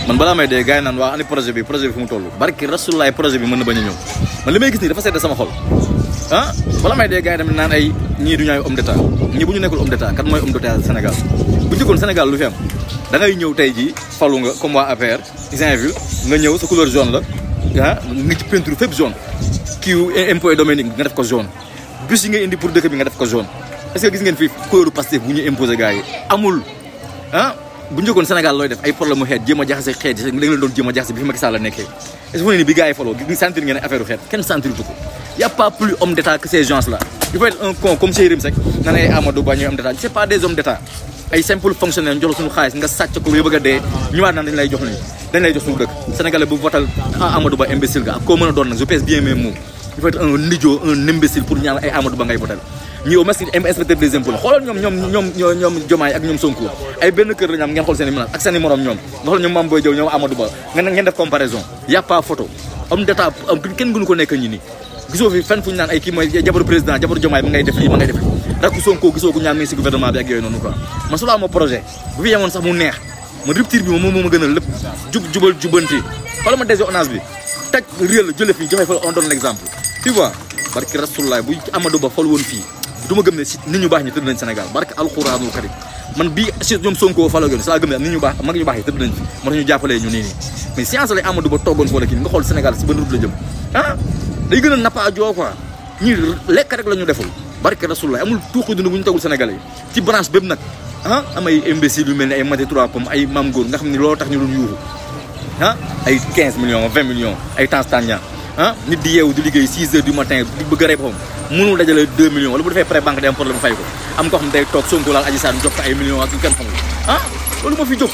man balaa may dee gars yi naan waa ani projet bi fu mu toll barki rasulaay projet bi mën na bañ a ñëw man li may gis nii dafa sedd sama xol ah balaa may dee gars yi tamit naan ay ñii du ñu ay homme d'état ñii bu ñu nekkul homme d'état kat mooy homme d'état Sénégal bu njëkkoon Sénégal lu fi am da ngay ñëw tey jii falu nga comme waa APR Saint-Ville nga ñëw sa couleur jaune la ah nga ci peinture fépp jaune kii impôt et domaine nga def ko jaune bus yi nga indi pour dëkk bi nga def ko jaune est-ce que gis ngeen fii couleur Pastef bu ñu imposé gars yi amul ah bu njëkkoon Sénégal looy def ay problème mu xeet jéem a jaxase xeet yi da nga leen doon jéem a jaxase bi fi Macky Sall la nekkee est-ce que fu ne ni bi gars yi faloo gi sentir ngeen affaire u xeet kenn sentir tu ko y a pas plus homme d'état que ces gens là il faut être un con comme Cheikh Yérim Seck nan ay Amadou Ba ñooy homme d'état c'est pas des hommes d'état ay simple fonctionnaire jox suñu xaalis nga sàcc ko yo bëgg a dee ñëwaat naan dañ lay jox nii dañ lay jox suñu dëkk sénégalais bu votal Amadou Ba imbécile ga ak koo mën a doon nag je pèse bien mes mots il faut être un idiot un imbécile pour ñaan ay Amadou Ba ngay votal ñi au moins inspecteur des impôts xoolal ñoom Diomaye ak ñoom Sonko ay benn kër lañu am ngeen xool seen i menaces ak seen i morom ñoom nga xool ñoom Mame Boye Diao ñoom Amadou Ba ngeen def comparaison y a pas photo homme d'état kenn gënu ko nekk ñi nii gisoo fi fenn fu ñu naan ay kii mooy jabaru président jabaru Diomaye ma ngay def lii ma ngay def lii rakku Sonko gisoo ko ñaan mi si gouvernement bi ak yooyu noonu quoi man su la amoo projet bu fi yemoon sax mu neex man rupture bi moom moo ma gënal lépp jubal jubanti xoolal ma déshonnance bi taj réel la jële fii joxe fa on donne l'exemple tu vois barki Rasulullah bu Amadou Ba fol woon fii du ma gëm ne si nit ñu baax ñi tëdd nañ Sénégal barke alxuraanul karim man bii si ñoom Sonko falo yoon saa gëm ne nit ñu baax mag ñu baax yi tëdd nañ fi moo tax ñu jàppalee ñu nii mais science lay Amadou Ba toogoon foo la kii nga xool Sénégal si ban route la jëm ah day gën a nappaajoo quoi ñii lekk rek la ñu deful barke Rasulullah amul tuuxi dund bu ñu tegul Sénégalais yi ci branche bépp nag ah am ay imbéciles yu mel ne ay Mati 3 Pommes ay Mame Goor nga xam ne loolu tax ñu doon yuuxu ah ay 15 millions 20 millions ay temps tàñña ah nit di yeewu di liggéey 6 heures du matin di bëgg a rey boppam mënul dajale 2 millions wala bu defee pré banque day am problème fay ko am ko xam day toog Sonko laal Adji Sarr jox ko ay millions ak yu kenn xamul ah loolu moo fi jóg